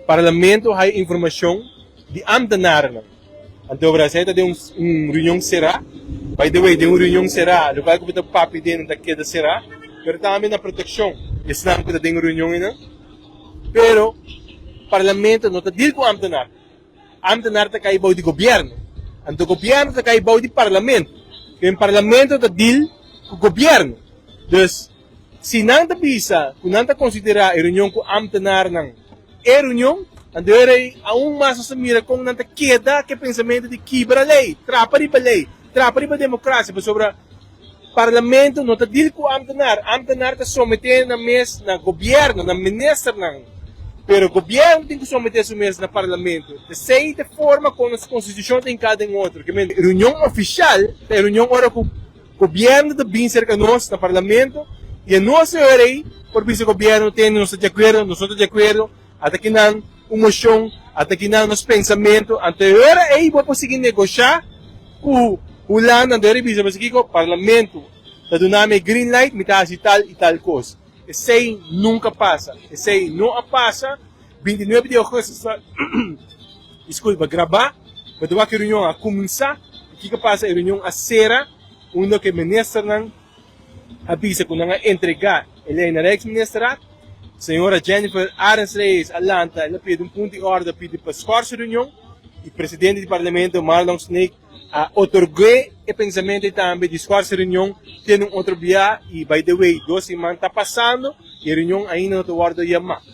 Parlamento a haya informacion di ambtenarennan. Anto ora esey ta den un reunion cera. By the way, den un reunion cera, locual cu bo ta papia den ta keda cera, pero tambe na proteccion esnan cu ta den reunion einan. Pero Parlamento no ta deal cu ambtenaar. Ambtenaar ta cay bou di gobierno. Anto gobierno ta cay bou di Parlamento. Den Parlamento ta deal cu gobierno. Dus si nan ta bisa cu nan ta considera e reunion cu ambtenaarnan e reunion, anto ora ei aun mas nos ta mira con nan ta keda cu e pensamento di kibra ley, trapa riba ley, trapa riba democracia, pasobra Parlamento no ta deal cu ambtenaar. Ambtenaar ta somete nan mes na gobierno, na ministernan. Pero gobierno tin cu somete su mes na Parlamento. Esey ta forma con nos constitucion ta hinca den otro. Ke reunion oficial ta e reunion ora cu gobierno ta bin cerca nos na Parlamento y nos ora ei por bisa gobierno: "Tende, nos ta di acuerdo, nos no ta di acuerdo, ata akinan un mocion, ata akinan nos pensamento." Anto ora ei bo por sigui negocia cu Hulanda. Anto ora bisa bo kico Parlamento ta duna mi green light, mi ta haci tal y tal cos. Esey nunca pasa. Esey no a pasa. 29 di augustus, disculpa, graba, pero e reunion a cuminsa. Kico a pasa? E reunion a cera, unda cu ministernan a bisa cu nan a entrega e ley na Rijksministerraad. Señora Jennifer Arends Reyes a lanta, el a pidi un punto di orde, pidi pa schors reunion y presidente di Parlamento Marlon Sneek a otorga e pensamento tambe di schors reunion te un otro dia. Y by the way, 2 siman ta pasando y e reunion ainda no ta wordo yama.